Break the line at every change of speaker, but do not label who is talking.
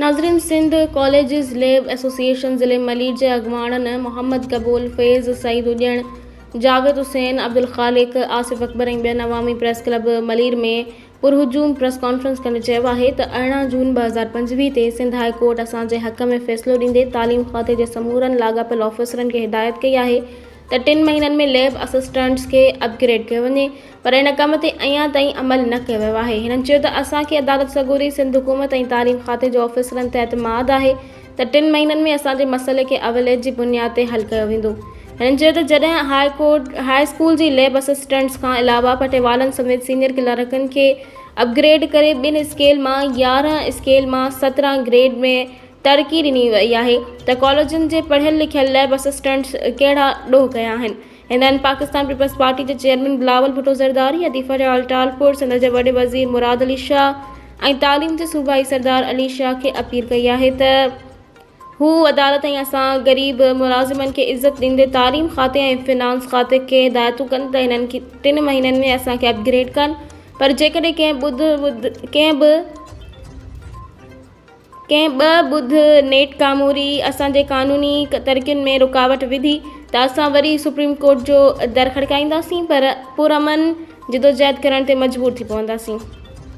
ناظرين Sindh colleges lab association ضلعي ملير جي اڳواڻن محمد قبول، فيض سعيد اڄڻ، جاويد حسين، عبدالخالق، آصف اڪبر ۽ ٻين عوامي پريس ڪلب ملير ۾ پرهجوم پريس ڪانفرنس ڪندي چيو آهي ته 18 جون 2025 تي سنڌ هاء ڪورٽ اسان جي حق ۾ فيصلو ڏيندي تعليم کاتي جي سمورن لاڳاپيل آفيسرن کي هدايت ڪئي آهي ته ٽن مهينن ۾ ليب اسسٽنٽس کي اپ گريڊ ڪيو وڃي پر ان ڪم تي اڃا تائين عمل نه ڪيو ويو آهي. هنن چيو ته اسان کي عدالت سڳوري، سنڌ حڪومت ۽ تعليم کاتي جي آفيسرن تي اعتماد آهي ته ٽن مهينن ۾ اسان جي مسئلي کي اوليت جي بنياد تي حل ڪيو ويندو. هنن چيو ته جڏهن هاء ڪورٽ هاء اسڪول جي ليب اسسٽنٽس کان علاوه پٽيوالن سميت سينيئر ڪلارڪن کي اپ گريڊ ڪري ٻن اسڪيل مان 11 اسڪيل مان 17 گريڊ ۾ ترقي ڏني وئي آهي ته ڪاليجن جي پڙهيل لکيل ليب اسسٽنٽس ڪهڙا ڏوهه ڪيا آهن. هنن پاڪستان پيپلز پارٽي جي چيئرمين بلاول ڀٽو زرداري، عديفه ريال ٽالپر، سنڌ جي وڏي وزير مراد علي شاهه ۽ تعليم جي صوبائي سردار علي شاهه کي اپيل ڪئي آهي ته هو عدالت ۽ اسان غريب ملازمن کي عزت ڏيندي تعليم کاتي ۽ فنانس کاتي کي هدايتون ڪن ته هنن کي ٽن مهينن ۾ اسان کي اپ گريڊ ڪن پر جيڪڏهن ڪنهن به ڪنهن به ٻڌ نيٺ ڪاموري اسان جي قانوني ترقين ۾ رڪاوٽ وڌي ته اسان وري سپريم ڪورٽ جو در کڙڪائينداسين پر پرامن جدوجهد ڪرڻ تي مجبور ٿي پونداسين.